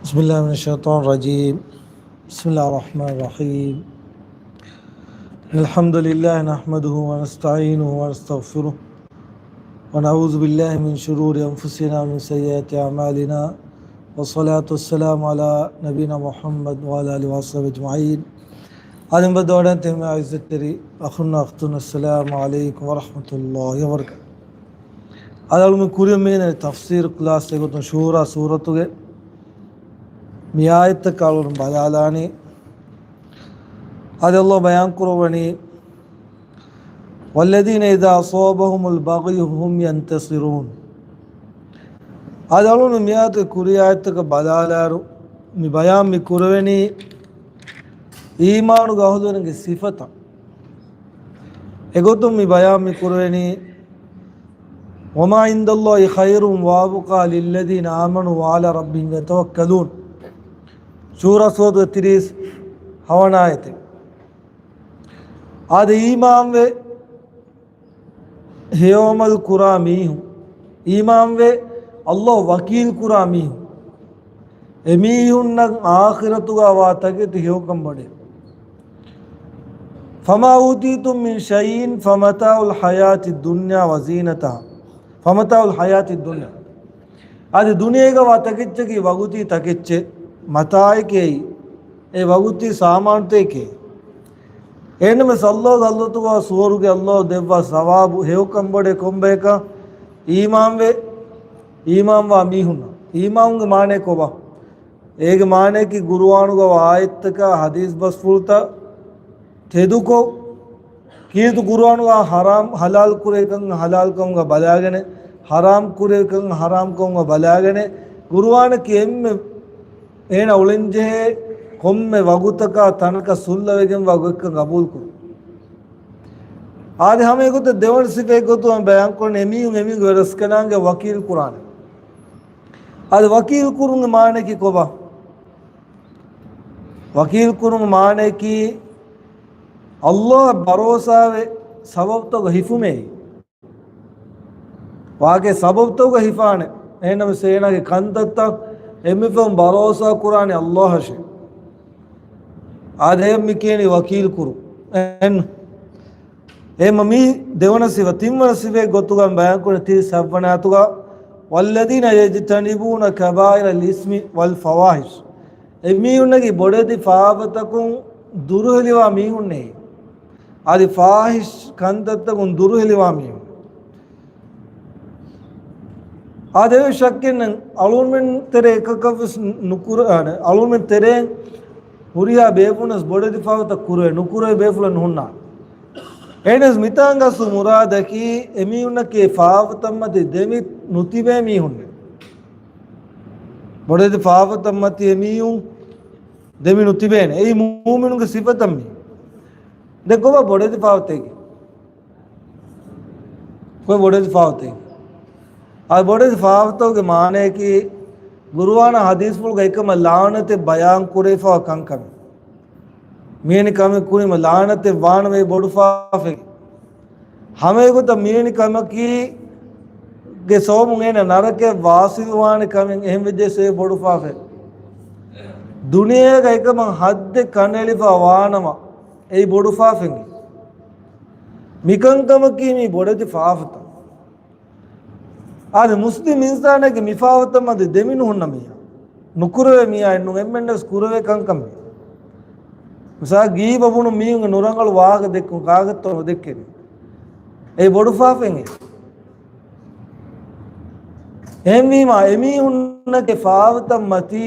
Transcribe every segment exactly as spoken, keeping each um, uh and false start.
بسم الله من الشيطان الرجيم. بسم الله الرحمن الرحيم. الحمد لله نحمده ونستعينه ونستغفره، ونعوذ بالله من شرور أنفسنا ومن سيئات أعمالنا، والصلاة والسلام على نبينا محمد وعلى آله وصحبه أجمعين. އަދި މި ދޯޑަން ތެމެ އިއްޒަތްތެރި އަޚުންނާ އުޚްތުން، އައްސަލާމު ޢަލައިކުމް ވަރަޙްމަތުﷲި ވަބަރަކާތުހު. އަދި އަޅުމެން ކުރިޔަށް މިއިން ތަފްސީރު ކްލާސް އެގޮތުން ޝޫރާ ސޫރަތުގެ މި އާޔަތްތަކަށް އަޅުން ބަލާލާނީ. އަދި ﷲ ބަޔާން ކުރައްވަނީ، والذين إذا أصابهم البغي هم ينتصرون. އަދި އަޅުން މި އާޔަތުގެ ކުރި އާޔަތްތަކަށް ބަލާލާއިރު، މި ބަޔާން މި ކުރެވެނީ އީމާނުގެ އަހުލުވެރިންގެ ސިފަތައް. އެގޮތުން މި ބަޔާން މި ކުރެވެނީ، وما عند الله خير وأبقى للذين آمنوا وعلى ربهم يتوكلون. ޝޫރާ ސޫރަތުގެ ތިރީސް ހަވަނަ އާޔަތެއް. އާދެ، އީމާންވެ ހެޔޮ ޢަމަލު ކުރާ މީހުން، އީމާންވެ ﷲ ވަކީލް ކުރާ މީހުން، އެމީހުންނަށް އާޚިރަތުގަ ވާ ތަކެތި ހެޔޮކަން ބޮޑޭ. فما أوتيتم من شيء فمتاع الحياة الدنيا وزينتها. فمتاع الحياة الدنيا. އަދި ދުނިޔޭގަ ވާ ތަކެއްޗަކީ ވަގުތީ ތަކެއްޗެއް، މަތާޢެކޭ، އެ ވަގުތީ ސާމާނުތަކެކޭ. އެހެންނަމަވެސް ﷲ ގެ ޙަޟްރަތުގަ ސުވަރުގެ ﷲ ދެއްވާ ސަވާބު ހެޔޮކަން ބޮޑޭ ކޮންބަޔަކަށް؟ އީމާންވެ، އީމާންވާ މީހުންނަށް. އީމާނުގެ މާނައީ ކޮބާ؟ އޭގެ މާނަޔަކީ ޤުރުއާނުގަ ވާ އާޔަތްތަކާ ޙަދީޘް ބަސްފުޅުތައް ތެދުކޮށް، ކީރިތި ޤުރުއާނުގަ ޙަރާމް ޙަލާލް ކުރެވިކަން ޙަލާލްކަމުގަ ބަލާގެނެ، ޙަރާމް ކުރެވިކަން ޙަރާމްކަމުގަ ބަލާގެނެ، ޤުރުއާނަކީ އެންމެ އޭނަ އުޅެންޖެހޭ ކޮންމެ ވަގުތަކާ ތަނަކަށް ސުއްލަވެގެންވާ ގޮތްކަން ގަބޫލުކުރުން. އާދެ، ހަމަ އެގޮތަށް ދެވަނަ ސިފައެއް ގޮތުގަ ބަޔާންކުރަނީ އެމީހުން އެމީހުންގެ ރަސްކަލާނގެ ވަކީލް ކުރާނެ. އާދެ، ވަކީލް ކުރުމުގެ މާނައަކީ ކޮބާ؟ ވަކީލް ކުރުމުގެ މާނައަކީ ﷲ އަށް ބަރޯސާވެ ސަބަބުތަކުގަ ހިފުމޭ. ވާގެ ސަބަބުތަކުގަ ހިފާނެ. އެހެންނަމަވެސް އޭނާގެ ކަންތައްތައް އެންމެފަހުން ބަރޯސާ ކުރާނެ ﷲ އަށޭ. އާދެ، މި ކިޔަނީ ވަކީލް ކުރު. އެހެން. އެހެންމަ މީ ދެވަނަ ސިފަ. ތިންވަނަ ސިފައެއް ގޮތުގަ ބަޔާންކުރެ ތިރީސް ހަތްވަނަ އާޔަތުގަ، والذين يجتنبون كبائر الإثم والفواحش. އެމީހުންނަކީ ބޮޑެތި ފާފަތަކުން ދުރުހެލިވާ މީހުންނޭ. އަދި ފާޙިޝް ކަންތައްތަކުން ދުރުހެލިވާ މީހުން. އާދެ، އެއްވެސް ޝައްކެއް ނެތް، އަޅުގަނޑުމެން ތެރޭ އެކަކަށްވެސް ނުކުރ-، އަ، އަޅުގަނޑުމެން ތެރޭން ހުރިހާ ބޭފުޅުންވެސް ބޮޑެތި ފާފަތައް ކުރެވޭ، ނުކުރެވޭ ބޭފުޅެއް ނުހުންނާނެ. އެހެނަސް މިތާނގަސް މުރާދަކީ އެމީހުންނަކީ ފާފަތައްމަތި ދެމި ނުތިބޭ މީހުންނެއް. ބޮޑެތި ފާފަތައްމަތި އެމީހުން ދެމި ނުތިބޭނެ. އެއީ މޫމިނުންގެ ސިފަތައް މީ. ދެން ކޮބާ ބޮޑެތި ފާފަތަކީ؟ ކޮބާ ބޮޑެތި ފާފަތަކީ؟ އާ، ބޮޑެތި ފާފަތަކުގެ މާނައަކީ، ޤުރުއާނާ ޙަދީޘްފުޅުގައި އެކަމަށް ލަޢުނަތެއް ބަޔާން ކުރެވިފައިވާ ކަންކަމެއް. މިވެނި ކަމެއް ކުރީމަ ލަޢުނަތެއް ވާނަމޭ ބޮޑު ފާފައެއް. ހަމައެގޮތަށް މިވެނި ކަމަކީ ގެ ސަބަބުން އޭނަ ނަރަކަޔަށް ވާޞިލުވާނެ ކަމެއް، އެހެން ވެއްޖެއްޔާ އެ ބޮޑު ފާފައެއް. ދުނިޔޭގަ އެކަމަށް ޙައްދެއް ކަނޑައެޅިފަ ވާނަމަ، އެއީ ބޮޑު ފާފައެއް. މިކަންކަމަކީ މީ ބޮޑެތި ފާފަތައް. އާދެ، މުސްލިމް އިންސާނެއްގެ މި ފާފަތައްމަތި ދެމިނުހުންނަ މީހާ، ނުކުރެވޭ މީހާ އެއްނު، އެންމެންނަށް ކުރެވޭ ކަންކަމެއް. މިސާލަކަށް ގީބަ ބުނުން މީހުންގެ ނުރަނގަޅު ވާހަކަ ދެއްކުން ކާގެއްތޯ ނުދެއްކެނީ. އެއީ ބޮޑު ފާފައެއް. އެހެންވީމާ، އެމީހުންނަކީ ފާފަތައްމަތީ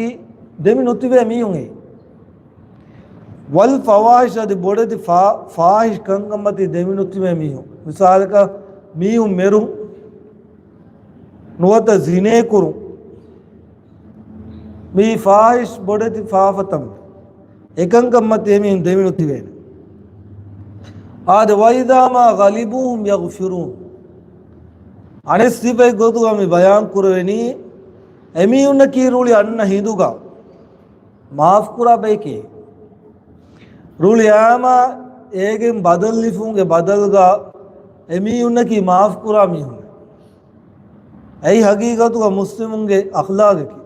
ދެމި ނުތިބޭ މީހުން. ވަލް ފަވާޙިޝް، އަދި ބޮޑެތި ފާ-، ފާޙިޝް ކަންކަންމަތީ ދެމި ނުތިބޭ މީހުން. މިސާލަކަށް، މީހުން މެރުން، ނުވަތަ ޒިނޭކުރުން. މީ ފާޙިޝް ބޮޑެތި ފާފަތައް. އެކަންކަންމަތީ އެމީހުން ދެމި ނުތިބޭނެ. އާދެ، وإذا ما غضبوا هم يغفرون. އަނެއް ސިފައެއް ގޮތުގަ މި ބަޔާން ކުރެވެނީ، އެމީހުންނަކީ ރުޅި އަންނަ ހިނދުގަ މާފުކުރާ ބަޔެކޭ. ރުޅި އާމާ އޭގެން ބަދަލު ލިބުމުގެ ބަދަލުގަ އެމީހުންނަކީ މާފުކުރާ މީހުން. އެއީ ހަގީގަތުގަ މުސްލިމުންގެ އަޚްލާގަކީ.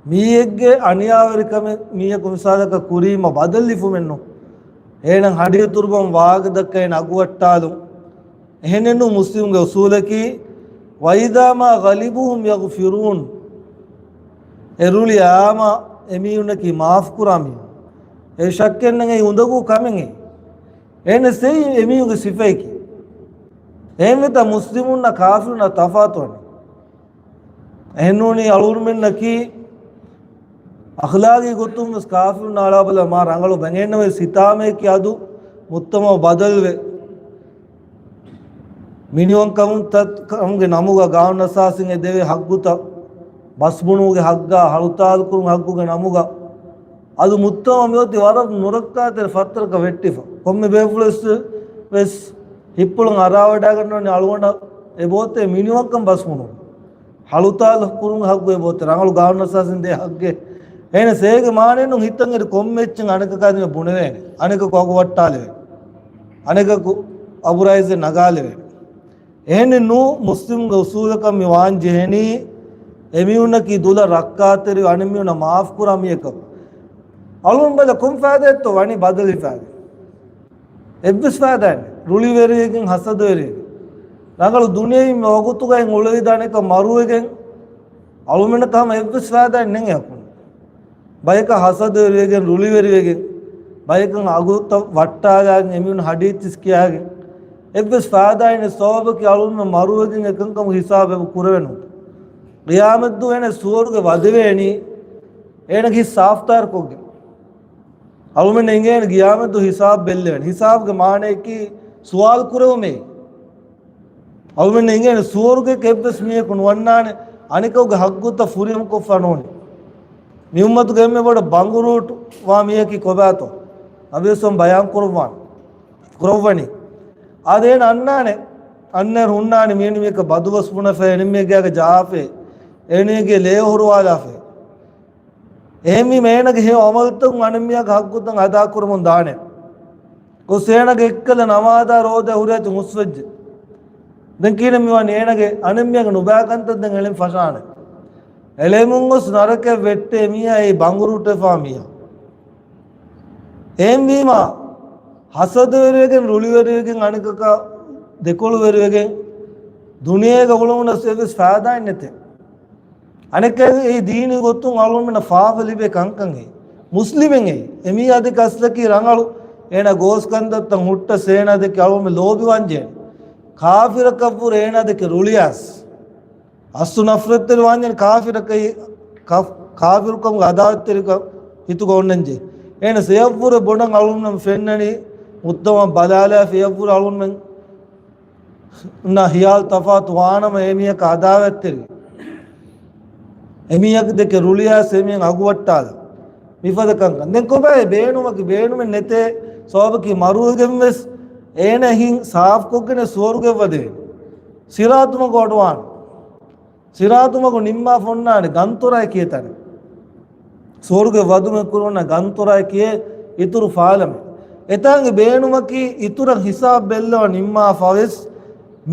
މީހެއްގެ އަނިޔާވެރިކަމެއް މީހަކު މިސާލަކަށް ކުރީމަ ބަދަލު ލިބުމެއްނު. އޭނަ ހަޑި އިތުރުކޮށް ވާހަކަ ދައްކައި އަގުވައްޓާލުން. އެހެނެއްނު މުސްލިމުގެ އުސޫލަކީ، "وإذا ما غلبوهم يغفرون." އެ ރުޅި އާމަ އެމީހުންނަކީ މާފު ކުރާ މީހުން. އެ ޝައްކެއް ނެތް އެއީ އުނދަގޫ ކަމެއް. އެހެނަސް އެއީ އެމީހުންގެ ސިފައަކީ. އެހެންވެތަ މުސްލިމުންނާ ކާފިރުންނާ ތަފާތުވަނީ. އެހެންނޫނީ އަޅުގަނޑުމެންނަކީ އަޚްލާގީ ގޮތުން ވެސް ކާފިރުންނާ އަޅާބަލާ މާ ރަނގަޅު ބަނގެންނަވެ ސިތާމައަކީ އަދު މުޖްތަމަޢު ބަދަލުވެ. މިނިވަންކަމުން ތަ-، ކަމުގެ ނަމުގަ ގާނޫނުއަސާސީން އެދެވޭ ހައްގުތައް، ބަސްބުނުމުގެ ހައްގާ، ހަޅުތާލުކުރުމުގެ ހައްގުގެ ނަމުގަ އަދު މުޖްތަމަޢު މިއޮތީ ވަރަށް ނުރައްކާތެރި ފައްތަރަކަށް ވެއްޓިފަ. ކޮންމެ ބޭފުޅެއް ވެސް ހިތްޕުޅުން އަރާވަޑައިގަންނަވަނީ އަޅުގަނޑަށް އެބައޮތޭ މިނިވަންކަން ބަސްބުނުން. ހަޅުތާލު ކުރުން ހައްގު އެބައޮތޭ ރަނގަޅު ގާނޫނުއަސާސީން ދޭ ހައްގެއް. އެހެނަސް އޭގެ މާނައެއްނު ހިތަށް އެރި ކޮންމެ އެއްޗެއް އަނެކަކާ ދިމާ ބުނެވޭނެ. އަނެކަކު އަގު ވައްޓާލެވޭނެ. އަނެކަކު އަބުރު އައިސް ނަގާލެވޭނެ. އެހެނެއްނު މުސްލިމުގެ އުސޫލަކަށް މި ވާން ޖެހެނީ، އެމީހުންނަކީ ދުލަށް ރައްކާތެރި އަނެއްމީހުންނަށް މާފު ކުރާ މީހަކަށް. އަޅުން ބަލަ ކޮން ފައިދާއެއްތޯ ވަނީ ބަދަލު ހިފާގެން. އެއްވެސް ފައިދާއެއް ނެތް. ރުޅިވެރިވެގެން ހަސަދަވެރިވެގެން. ރަނގަޅު ދުނިޔެއިން ވަގުތުގައި އުޅެވިދާނެކަން މަރުވެގެން. އަޅުމެންނަކަށް ހަމަ އެއްވެސް ފައިދާއެއް ނެތް އެއަކުން. ބަޔަކަށް ހަސަދަވެރިވެގެން، ރުޅިވެރިވެގެން، ބަޔަކަށް އަގުތައް ވައްޓާލާގެން، އެމީހުން ހަޑިއެއްޗިސް ކިޔާގެން، އެއްވެސް ފައިދާއެއް ނެތް. ސަބަބަކީ އަޅުމެން މަރުވެގެން އެކަންކަމުގެ ހިސާބު އެބަ ކުރެވެނު. ޤިޔާމަތްދުވަހު އޭނަ ސުވަރުގެ ވަދެވޭނީ، އޭނަގެ ހިތް ސާފުތާރުކޮށްގެން. އަޅުމެން އެނގޭނެ ޤިޔާމަތްދުވަހު ހިސާބު ބެއްލެވޭނެ. ހިސާބުގެ މާނައަކީ ސުވާލު ކުރެވުމޭ. އަޅުމެން އެނގޭނެ ސުވަރުގެ އެއްވެސް މީހަކު ނުވަންނާނެ އަނެކަކުގެ ހައްގުތައް ފުރިހަމަކޮށްފަ ނޫން. މި އުއްމަތުގެ އެންމެ ބޮޑަށް ބަނގުރޫޓު ވާ މީހަކީ ކޮބާތޯ؟ ނަބީ ސައް ބަޔާން ކުރައްވާން، ކުރައްވަނީ. އާދެ އޭނަ އަންނާނެ، އަންނައިރު ހުންނާނެ މީނި މީހަކަށް ބަދުބަސް ބުނެފަ، އެނިމީގެ ގާގަ ޖާފަ، އެނީގެ ލޭ ހުރުވާލާފަ. އެހެންވީމަ އޭނަގެ ހެޔޮ އަމަލުތަކުން އަނެއްމީހާގެ ހައްގުތައް އަދާކުރަމުން ދާނެ. ގޮސް އޭނަގެ އެއްކަލަ ނަމާދާ ރޯދަ ހުރިހާ ހުސްވެއްޖެ. ދެން ކިހިނެއް މިވާނީ؟ އޭނަގެ އަނެއްމީހާގެ ނުބައި ކަންތައް ދެން އެޅެން ފަށާނެ. އެޅެމުން ގޮސް ނަރަކައަށް ވެއްޓޭ މީހާ އެއީ ބަނގުރޫޓުވެފާ މީހާ. އެހެންވީމަ ހަސަދަވެރިވެގެން، ރުޅިވެރިވެގެން، އަނެކަކާ ދެކޮޅުވެރިވެގެން ދުނިޔޭގަ އުޅުމުން އެއްވެސް ފައިދާއެއް ނެތޭ. އަނެއްކާ އެއީ ދީނީ ގޮތުން އަޅުމެންނަށް ފާފަ ލިބޭ ކަންކަން އެއީ. މުސްލިމެއް އެއީ. އެމީހާ ދެކެ އަސްލަކީ ރަނގަޅު. އޭނަ ގޯސް ކަންތައްތައް ހުއްޓަސް އޭނާ ދެކެ އަޅުމެން ލޯބިވާންޖެހޭ. ކާފިރަކަށްވުރެ އޭނާ ދެކެ ރުޅިއައިސް. އަސްލު ނަފްރަތްތެރިވާންޖެހޭ ކާފިރަކަށް، ކާ-، ކާފިރުކަމުގެ އަދާވަތްތެރިކަން ހިތުގަ އޮންނަންޖެހޭ. އޭނަސް އެޔަށްވުރެ ބޮޑަށް އަޅުމެން ފެންނަނީ މުޖްތަމަޢަށް ބަލާލާފަ އެޔަށްވުރެ އަޅުމެން ނަ ހިޔާލު ތަފާތު ވާނަމަ އެމީހަކަށް އަދާވަތްތެރި. އެމީހަކު ދެކެ ރުޅިއައިސް އެމީހުން އަގުވައްޓާލަ. މިފަދަ ކަންކަން. ދެން ކޮބާ އެ ބޭނުމަކީ؟ ބޭނުމެއް ނެތޭ. ސަބަބަކީ މަރުވެގެން ވެސް އޭނަ ހިތް ސާފުކޮށްގެން ސުވަރުގެ ވަދެވޭ. ސިރާތު މަގު އަޑުވާނެ. ސިރާތު މަގު ނިންމާފަ އޮންނާނެ ގަންތުރާއެއް ކިޔޭ ތަނެއް. ސުވަރުގެ ވަދުމެއް ކުރުން ގަންތުރާއެއް ކިޔޭ އިތުރު ފާލަމެއް. އެތާނގެ ބޭނުމަކީ އިތުރަށް ހިސާބް ބެއްލަވަ ނިންމާފަ ވެސް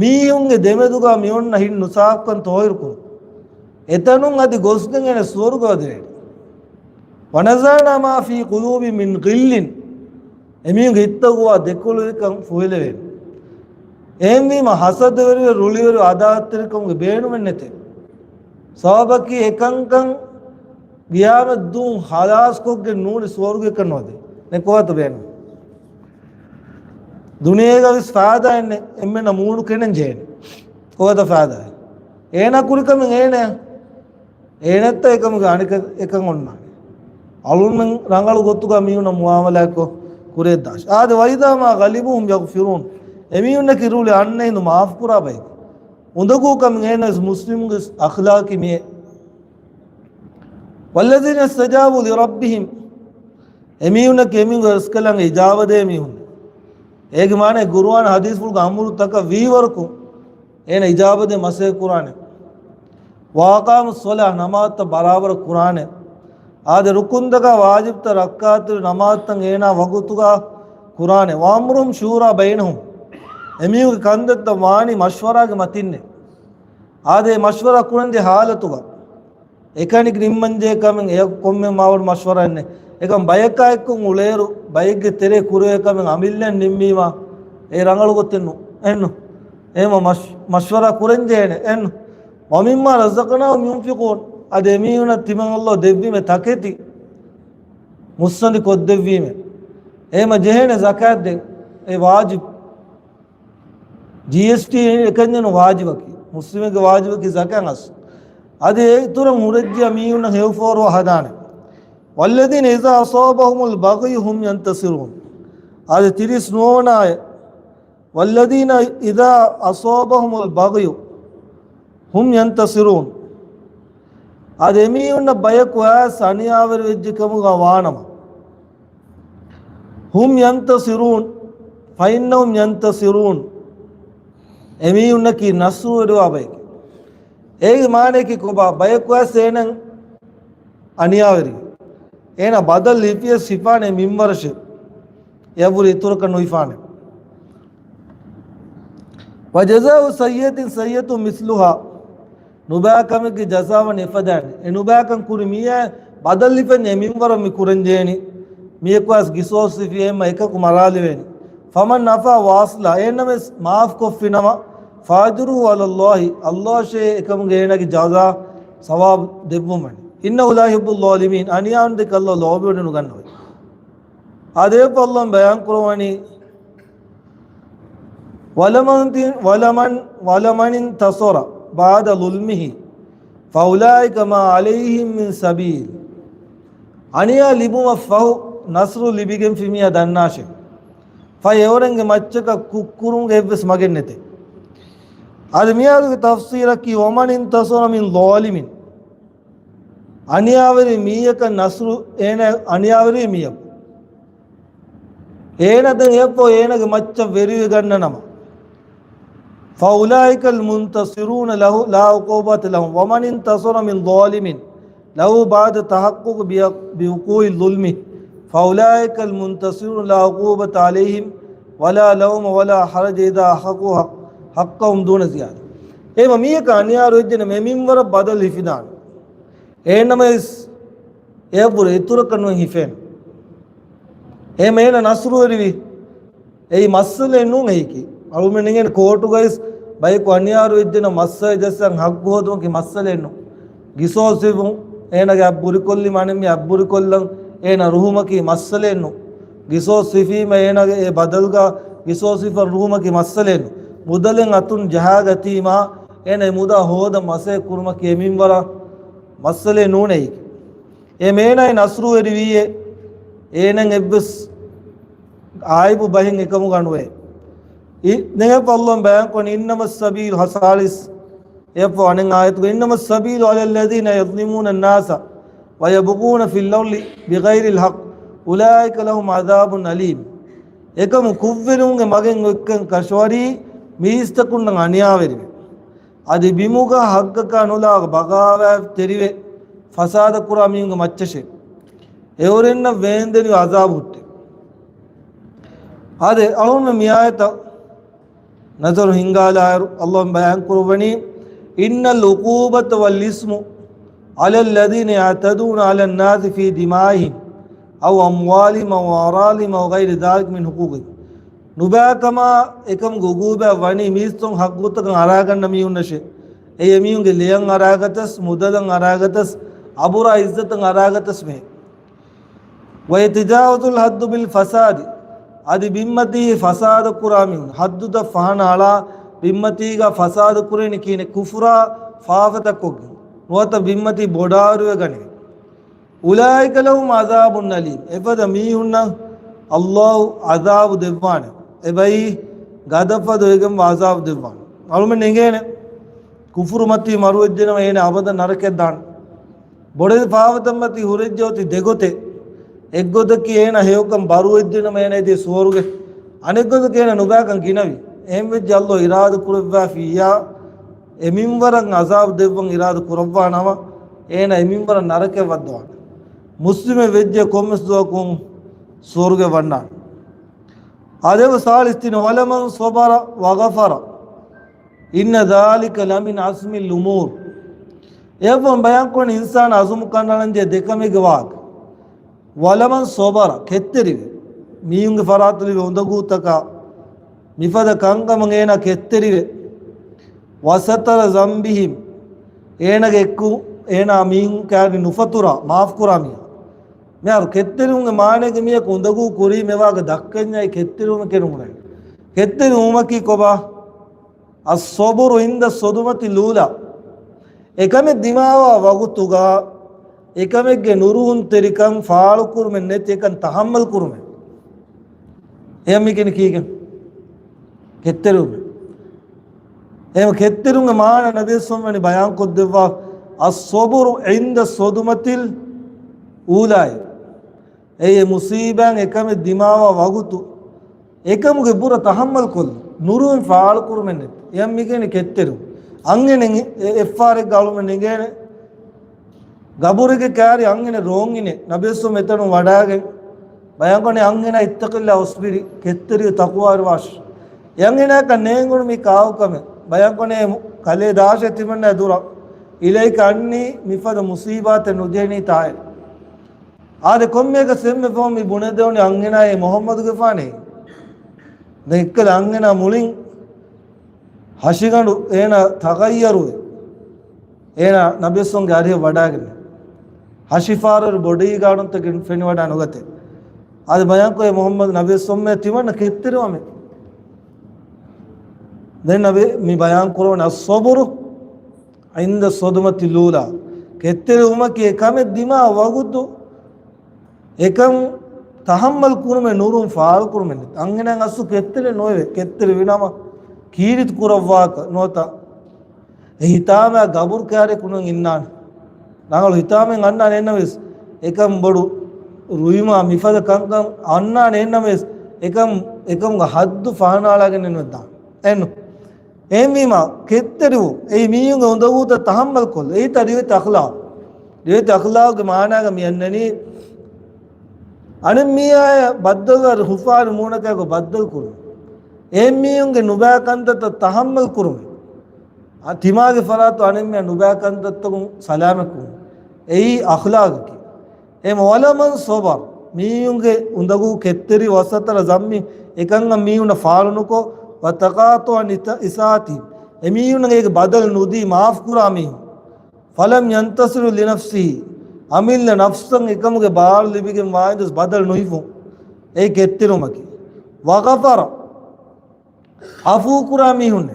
މީހުންގެ ދެމެދުގަ މިއޮންނަ ހިތް ނުސާފުކަން ތޯއިރުކުރުން. އެތަނުން އަދި ގޮސްގެން އޭނަ ސުވަރުގެ ވަދެވޭނެ. ވަނަޒަޢްނާ މާ ފީ ޤުލޫބިހިމް މިން ޣިއްލިން. އެމީހުންގެ ހިތްތަކުގަ ދެކޮޅުވެރިކަން ފުހެލެވޭނެ. އެހެންވީމަ ހަސަދަވެރިވެ ރުޅިވެރި އަދާވަތްތެރިކަމުގެ ބޭނުމެއް ނެތޭ. ސަބަބަކީ އެކަންކަން ޤިޔާމަތްދުވަހު ހަލާސްކޮށްގެން ނޫނީ ސުވަރުގެއަކަށް ނުވަދޭ. ދެން ކޮބާތޯ ބޭނުން؟ ދުނިޔޭގަ ވެސް ފައިދާއެއް ނެތް. އެންމެންނަށް މޫނު ކެނޑެން ޖެހޭނެ. ކޮބާތޯ ފައިދާއެއް؟ އޭނާ ކުރި ކަމެއް އޭނަ އޭނައަށްތަ އެކަމުގެ އަނެކަ އެކަން އޮންނާނެ. އަޅުމެން ރަނގަޅު ގޮތުގަ މީހުންނަށް މުއާމަލާތްކޮށް ކުރިއަށްދާށި. އާދެ، وإذا ما غلبوهم يغفرون. އެމީހުންނަކީ ރުޅި އަންނަ ހިނދު މާފުކުރާ ބައެއް. އުނދަގޫ ކަމެއް އޭނަ ވެސް މުސްލިމުގެ އަޚްލާޤީ މިއެއް. والذين استجابوا لربهم. އެމީހުންނަކީ އެމީހުންގެ ރަސްކަލާނގެ އިޖާބަދޭ މީހުން. އޭގެ މާނަ ޤުރުއާން ޙަދީޘްފުޅުގެ އަމުރުތަކަށް ވީވަރަކު އޭނަ އިޖާބަދޭ މަސައްކަތް ކުރާނެ. وأقاموا الصلاة، ނަމާދުތައް ބަރާބަރަށް ކުރާނެ. އާދެ، ރުކުންތަކާ ވާޖިބްތައް ރައްކާތެރި ނަމާދުތައް އޭނާ ވަގުތުގަ ކުރާނެ. وأمرهم شورى بينهم، އެމީހުންގެ ކަންތައްތައް ވާނީ މަޝްވަރާގެ މަތިންނޭ. އާދެ، މަޝްވަރާ ކުރަންޖެހޭ ޙާލަތުގަ އެކަނި ނިންމަންޖެހޭ ކަމެއް އެޔަކު ކޮންމެ މާވަރު މަޝްވަރާއެއް ނެތް. އެކަން ބަޔަކާ އެއްކޮށް އުޅޭއިރު، ބައެއްގެ ތެރޭ ކުރެވޭ ކަމެއް އަމިއްލައަށް ނިންމީމާ، އެ ރަނގަޅު ގޮތެއް ނޫން. އެއްނު. އެހެމަ މަޝް-، މަޝްވަރާ ކުރަންޖެހޭނެ. އެއްނު. وَمِمَّا رَزَقْنَاهُمْ يُنْفِقُونَ. އަދި އެމީހުނަށް ތިމަން ﷲ ދެއްވީމެ ތަކެތި މުއްސަނދި ކޮށްދެއްވީމެ. އެހެމަ ޖެހޭނެ ޒަކާތް ދޭން. އެ ވާޖިބު. ޖީއެސްޓީ އެކަންޏެއް ނޫން ވާޖިބަކީ. މުސްލިމެއްގެ ވާޖިބަކީ ޒަކާތް އަސްލު. އަދި އެ އިތުރަށް ހުރެއްޖިޔާ މީހުންނަށް ހެޔޮ ފޯރުވާ ހަދާނެ. وَالَّذِينَ إِذَا أَصَابَهُمُ الْبَغْيُ هُمْ يَنْتَصِرُونَ. އަދި ތިރީސް ނުވަވަނައެއް. وَالَّذِينَ إِذَا أَصَابَهُمُ الْبَغْيُ هُمْ يَنْتَصِرُونَ. އަދި އެމީހުންނަށް ބަޔަކު އައިސް އަނިޔާވެރި ވެއްޖެ ކަމުގަ ވާނަމަ، هُمْ يَنْتَصِرُونَ، فَإِنَّهُمْ يَنْتَصِرُونَ، އެމީހުންނަކީ ނަޞްރުވެރިވާ ބަޔެކޭ. އޭގެ މާނަޔަކީ ކޮބާ؟ ބަޔަކު އައިސް އޭނަ އަނިޔާވެރި، އޭނަ ބަދަލު ހިފިޔަސް ހިފާނެ މިންވަރަށޭ. އެއަށްވުރެ އިތުރަކަށް ނުހިފާނެ. وَجَزَاءُ سَيِّئَةٍ سَيِّئَةٌ مِثْلُهَا. ނުބައި ކަމެއްގެ ޖަޒާ ވަނީ އެފަދައިން. އެ ނުބައިކަން ކުރި މީހާ ބަދަލު ހިފެންޏާ މިންވަރަށް މި ކުރަންޖެހެނީ. މީހަކު އައިސް ގިސޯސް ހިފި އެހެންމަ އެކަކު މަރާލެވޭނީ. فَمَنْ عَفَا وَأَصْلَحَ، އެހެންނަމަވެސް މާފް ކޮށްފިނަމަ، فَأَجْرُهُ عَلَى اللَّهِ، ﷲ އަށޭ އެކަމުގެ އޭނަގެ ޖަޒާ ސަވާބު ދެއްވުމަށް. إِنَّهُ لَا يُحِبُّ الظَّالِمِينَ، އަނިޔާވެރިންނަށް ﷲ ލޯބިވެ ނުގަންނަވައި. އާދެ، ﷲ ބަޔާން ކުރައްވަނީ، وَلَمَنِ، وَلَمَنِ، وَلَمَنِ انْتَصَرَ بَعْدَ ظُلْمِهِ فَأُولَٰئِكَ مَا عَلَيْهِمْ مِنْ سَبِيلٍ. އަނިޔާ ލިބުމަށް ފަހު ނަޞްރު ލިބިގެންފި މީހާ ދަންނާށޭ. ފަހެ އެވަރެންގެ މައްޗަކަށް ކުށްކުރުމުގެ އެއްވެސް މަގެއް ނެތޭ. އަދި މިއާދުގެ ތަފްސީރަކީ، وَمَنِ انْتَصَرَ مِنْ ظَالِمٍ. އަނިޔާވެރި މީހަކަށް ނަޞްރު، އޭނަ އަނިޔާވެރި މީހަކު. އޭނަ ދެން އެއަށްފަހު އޭނަގެ މައްޗަށް ވެރިވެގަންނަ ނަމަ. فَأُولَٰئِكَ الْمُنْتَصِرُونَ لَهُ، لَا عُقُوبَةَ لَهُمْ، وَمَنِ انْتَصَرَ مِنْ ظَالِمٍ لَهُ بَعْدَ تَحَقُّقِ بِوُقُوعِ ظُلْمِهِ فَأُولَٰئِكَ الْمُنْتَصِرُونَ لَا عُقُوبَةَ عَلَيْهِمْ وَلَا لَوْمَ وَلَا حَرَجَ إِذَا أَحَقُّوا حَقَّهُمْ دُونَ زِيَادَةٍ. އެހެންމަ މީހަކަށް އަނިޔާވެއްޖެނަމަ އެ މިންވަރަށް ބަދަލު ހިފިދާނެ. އެހެންނަމަވެސް އެއަށްވުރެ އިތުރަކަށް ނުވެ ހިފޭނެ. އެހެންމަ އޭނަ ނަޞްރުވެރިވީ. އެއީ މައްސަލައެއް ނޫން އެއީކީ. އަޅުމެން އިނގޭނެ ކޯޓުގައިސް ބަޔަކު އަނިޔާވެރިވެއްޖެނަމަ މައްސަލަ ޖައްސަން ހައްގު ހޯދުމަކީ މައްސަލައެއް ނޫން. ގިސޯސް ހިފުން، އޭނަގެ އަތް ބުރިކޮށްލީމަ އަނެއްމީ އަތް ބުރިކޮށްލަން އޭނަ ރުހުމަކީ މައްސަލައެއް ނޫން. ގިސޯސް ހިފީމަ އޭނަގެ އެ ބަދަލުގަ ގިސޯސް ހިފަން ރުހުމަކީ މައްސަލައެއް ނޫން. މުދަލެއް އަތުން ޖަހާގަތީމާ އޭނަ އެ މުދާ ހޯދަން މަސައްކަތް ކުރުމަކީ އެ މިންވަރަށް މައްސަލައެއް ނޫނޭ. އެ މޭނައި ނަޞްރުވެރިވީއޭ، އޭނައަށް އެއްވެސް އައިބު ބަހެއް އެކަމުގަ ނުވޭ. އި-، ދެން އެއަށްފަހު ﷲ ބަޔާންކޮށް، إِنَّمَا السَّبِيلُ، ހަސާޅީސް އެއަށްފަހު އަނެއް އާޔަތުގަ، إِنَّمَا السَّبِيلُ عَلَى الَّذِينَ يَظْلِمُونَ النَّاسَ وَيَبْغُونَ فِي الْأَرْضِ بِغَيْرِ الْحَقِّ أُولَٰئِكَ لَهُمْ عَذَابٌ أَلِيمٌ. އެކަމު ކުށްވެރިވުމުގެ މަގެއް އޮތްކަން ކަށަވަރީ މީސްތަކުންނަށް އަނިޔާވެރިވެ، އަދި ބިމުގަ ހައްގަކާ ނުލާ ބަޣާވާ ތެރިވެ ފަސާދަ ކުރާ މީހުންގެ މައްޗަށޭ. އެއުރެންނަށް ވޭންދެނިވި އަޒާބު ހުއްޓޭ. އާދެ، އަޅުގަނޑުމެން މި އާޔަތަށް ނަޒަރު ހިންގާލާއިރު، ﷲ ބަޔާން ކުރައްވަނީ، إِنَّ الْعُقُوبَةَ وَالْإِثْمَ عَلَى الَّذِينَ يَعْتَدُونَ عَلَى النَّاسِ فِي دِمَاءِهِمْ أَوْ أَمْوَالِهِمْ أَوْ أَعْرَاضِهِمْ أَوْ غَيْرِ ذَٰلِكَ مِنْ حُقُوقِهِمْ. ނުބައިކަމާ އެކަމުގެ އުގޫބާ ވަނީ މީސްތަކުން ހައްގުތަކަށް އަރާގަންނަ މީހުންނަށޭ. އެއީ އެމީހުންގެ ލެޔަށް އަރާގަތަސް، މުދަލަށް އަރާގަތަސް، އަބުރާ އިއްޒަތަށް އަރާގަތަސް މެހެ. وَيَتَجَاوَزُ الْحَدَّ بِالْفَسَادِ، އަދި ބިންމަތީ ފަސާދަ ކުރާ މީހުން، ހައްދުތައް ފަހަނަ އަޅާ ބިންމަތީގަ ފަސާދަ ކުރޭނީ ކިހިނެއް؟ ކުފުރާ ފާފަތައް ކޮށްގެން ނުވަތަ ބިންމަތީ ބޮޑާވެރިވެ ގަނެވެ. أُولَٰئِكَ لَهُمْ عَذَابٌ أَلِيمٌ. އެފަދަ މީހުންނަށް ﷲ ޢަޛާބު ދެއްވާނެ. އެބައި ގަދަފަދަ ވެގެންވާ ޢަޛާބު ދެއްވާނެ. އަޅުމެން އެނގޭނެ ކުފުރުމަތީ މަރުވެއްޖެނަމަ އޭނަ އަބަދަށް ނަރަކައަށް ދާނެ. ބޮޑެތި ފާފަތައްމަތީ ހުރެއްޖެ އޮތީ ދެގޮތެއް. އެއްގޮތަކީ އޭނަ ހެޔޮކަން ބަރުވެއްޖެނަމަ އޭނަ އެދޭ ސުވަރުގެ. އަނެއްގޮތަކީ އޭނަ ނުބައިކަން ގިނަވި. އެހެންވެއްޖެ ﷲ އިރާދަ ކުރެއްވާފިއްޔާ އެމިންވަރަށް ޢަޛާބު ދެއްވަން އިރާދަ ކުރައްވާނަމަ، އޭނަ އެމިންވަރަށް ނަރަކައަށް ވައްދަވާނެ. މުސްލިމެއް ވެއްޖެ ކޮންމެސް ދުވަހަކުން ސުވަރުގެ ވަންނާނެ. އާދެ، ސާޅީސް ތިން، وَلَمَنْ صَبَرَ وَغَفَرَ إِنَّ ذَٰلِكَ لَمِنْ عَزْمِ الْأُمُورِ. އެއަށްފަހު ބަޔާންކުރަނީ އިންސާނާ އަޒުމު ކަނޑައަޅަންޖެހޭ ދެކަމެއްގެ ވާހަކަ. ވަލަމަން ޞަބަރަ، ކެތްތެރިވެ. މީހުންގެ ފަރާތު ލިބޭ އުނދަގޫތަކާ، މިފަދަ ކަންކަމަށް އޭނާ ކެތްތެރިވެ. ވަސަތަރަ ޒަންބިހިމް، އޭނާގެ އެއްކު، އޭނާ މީހުން ކާރި ނުފަތުރާ، މާފުކުރާ މީހާ. މިހާރު ކެތްތެރިވުމުގެ މާނައިގެ މީހަކު އުނދަގޫ ކުރީ މިވާގޮތަށް ދައްކަންޏާ ކެތްތެރިވުމެއް ކެނޑުމުން. ކެތްތެރިވުމަކީ ކޮބާ؟ އައްޞަބުރު ޢިންދަ ޞަދުމަތިލް އޫލާ. އެކަމެއް ދިމާވާ ވަގުތުގަ އެކަމެއްގެ ނުރުހުންތެރިކަން ފާޅުކުރުމެއް ނެތި އެކަން ތަޙައްމަލް ކުރުމެއް. އެޔަށް މި ކިޔަނީ ކީކޭ؟ ކެތްތެރިވުމެއް. އެހެން ކެތްތެރިވުމުގެ މާނަ ނަބީ ސައްލައްލާހު ޢަލައިހި ވަސައްލަމަ ވަނީ ބަޔާން ކޮށްދެއްވާ، އައްޞަބުރު ޢިންދަ ޞަދުމަތިލް އޫލާއޭ. އެއީ މުޞީބާއެއް އެކަމެއް ދިމާވާ ވަގުތު އެކަމުގެ ބުރަ ތަޙައްމަލް ކޮށްލުން، ނުރުހުން ފާޅުކުރުމެއް ނެތި. އެޔަށް މި ކިޔަނީ ކެތްތެރިވުން. އަންހެނެއް އެ-، އެއްފަހަރެއްގަ އަޅުމެން އެނގޭނެ ގަބުރެއްގެ ކާރި އަންހެނެއް ރޯންއިނެއް ނަބީ ސައްލައްލާހު ޢަލައިހި ވަސައްލަމަ އެތަނުން ވަޑައިގެން ބަޔާންކޮށް، އަންހެނާ اتق الله واصبر، ކެތްތެރިވެ ތަޤްވާވެރިވާށޭ. އެ އަންހެނާއަކަށް ނޭނގުނު މީ ކާކުކަމެއް. ބަޔާންކޮށް، ކަލޭ ދާށޭ ތިމަންނަ ދުރަށް. އިލައިކަ އަންނީ މިފަދަ މުޞީބާތެއް ނުޖެހެނީ ތާއޭ. އާދެ، ކޮންމެއަކަސް އެންމެ ފަހުން މި ބުނެދެވުނީ އަންހެނާއޭ މުޙައްމަދުގެފާނޭ. ދެން އެއްކަލަ އަންހެނާ މުޅިން ހަށިގަނޑު އޭނާ ތަޣައްޔަރުވެ، އޭނާ ނަބީ ސައްލައްލާހު ޢަލައިހި ވަސައްލަމަ އަރިހަށް ވަޑައިގެން، ހަށިފާރުވެރި ބޮޑީގާޑުންތަކެއް ފެނިވަޑައި ނުގަތޭ. އާދެ، ބަޔާންކޮށް، އޭ މުޙައްމަދު، ނަބީ ސައްލައްލާހު ޢަލައިހި ވަސައްލަމަ ތިމަންނަ ކެތްތެރިވަމޭ. ދެން ނަބީ މި ބަޔާން ކުރައްވަނީ އައްޞަބުރު ޢިންދަ ޞަދުމަތިލް އޫލާ. ކެތްތެރިވުމަކީ އެކަމެއް ދިމާ ވަގުތު އެކަން ތަޙައްމަލް ކުރުމެއް ނުރުހުން ފާޅު ކުރުމެއް ނެތި. އަންހެނާ އަސްލު ކެތްތެރި ނުވެ، ކެތްތެރިވި ނަމަ ކީރިތި ކުރައްވާކަށް ނުވަތަ އެ ހިތާމަ ގަބުރު ކާރިއަކު ނުވެ އިންނާނެ. ރަނގަޅު ހިތާމައިން އަންނާނެ އެންނަމަވެސް، އެކަން ބޮޑު ރުއިމާ މިފަދަ ކަންކަން އަންނާނެ އެންނަމަވެސް، އެކަން، އެކަމުގެ ހައްދު ފަހަނާޅާގެން ނުވެދާނެ. އެންނު. އެހެންވީމާ، ކެތްތެރިވުން، އެއީ މީހުންގެ އުނދަގޫތައް ތަޙައްމަލް ކޮށްލުން. އެއީތާ ރިވެތި އަޚްލާޤު. ރިވެތި އަޚްލާޤުގެ މާނާގަ މި އަންނަނީ، އަނެއް މީހާޔަށް ބައްދަލުވާ ހުފާރި މޫނަކާއެކު ބައްދަލު ކުރުން. އެހެން މީހުންގެ ނުބައި ކަންތައްތައް ތަޙައްމަލް ކުރުން. އަ، ތިމާގެ ފަރާތު އަނެއް މީހާ ނުބައި ކަންތައްތަކުން ސަލާމަތް ކުރުން. އެއީ އަޚްލާޤަކީ. އެ ވަލަމަން ޞަބަރ، މީހުންގެ އުނދަގޫ ކެތްތެރި ވަސަތަރަ ޒަންބި އެކަން މީހުންނަށް ފާޅު ނުކޮށް، ވަތަޤާޠަޢަ އިތަ-، އިސާތި، އެމީހުންނަށް އޭގެ ބަދަލު ނުދީ މާފު ކުރާ މީހުން. ފަލަމް ޔަންތަޞިރު ލިނަފްސިހި، އަމިއްލަ ނަފްސަށް އެކަމުގެ ބާރު ލިބިގެން ވާއިންދަސް ބަދަލު ނުހިފުން. އެ ކެތްތެރިވުމަކީ. ވަޣަފަރަ، ޢަފޫ ކުރާ މީހުންނޭ.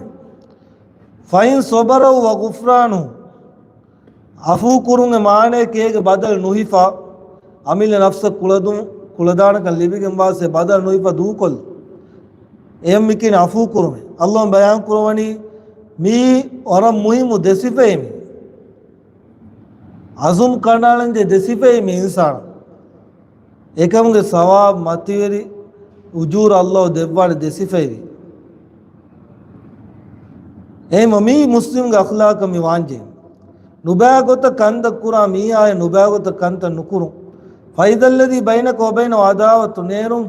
ފައިން ޞަބަރަ ވަޣުފްރާނު، ޢަފޫ ކުރުމުގެ މާނައަކީ އޭގެ ބަދަލު ނުހިފާ، އަމިއްލަ ނަފްސަށް ކުޅަދުން، ކުޅަދާނަކަން ލިބިގެންވާސް އެ ބަދަލު ނުހިފާ ދޫކޮށްލުން. އެޔަށް މި ކިޔަނީ ޢަފޫ ކުރުމޭ. ﷲ ބަޔާން ކުރައްވަނީ މީ ވަރަށް މުހިއްމު ދެ ސިފައެއް މީ. ޢަޒުމް ކަނޑައަޅަންޖެހޭ ދެ ސިފައެއް މީ އިންސާނާ. އެކަމުގެ ސަވާބު މަތިވެރި އުޖޫރަ ﷲ ދެއްވާނެ ދެ ސިފައެވީ. އެހެންވީމަ މީ މުސްލިމްގެ އަޚްލާޤަށް މި ވާންޖެހޭ. ނުބައި ގޮތަށް ކަންތައް ކުރާ މީހާއާ ނުބައި ގޮތަށް ކަންތައް ނުކުރުން. ފައިޒައްލަޛީ ބައިނަކަ ވަބައިނަހު ޢަދާވަތު ނޭރުން.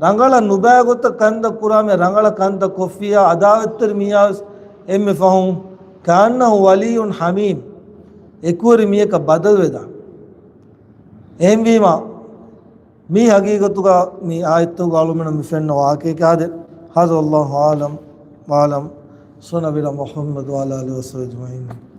ރަނގަޅަށް ނުބައި ގޮތަށް ކަންތައް ކުރާ މީހާ ރަނގަޅަށް ކަންތައް ކޮށްފިއްޔާ ޢަދާވަތްތެރި މީހާވެސް އެންމެ ފަހުން ކައަންނަހު ވަލިއްޔުން ޙަމީމް، އެކުވެރި މީހަކަށް ބަދަލުވެދާނެ. އެހެންވީމާ، މީ ޙަޤީޤަތުގަ މި އާޔަތުގަ އަޅުމެންނަށް މި ފެންނަ ވާޤިޢައެއް. ހާޛާ ވައްލާހު އަޢްލަމް ވައަޢްލަމް. ޞައްލައްލާހު ޢަލާ ނަބިއްޔިނާ މުޙައްމަދު ވަޢަލާ އާލިހި ވަޞަޙްބިހި އަޖްމަޢީން.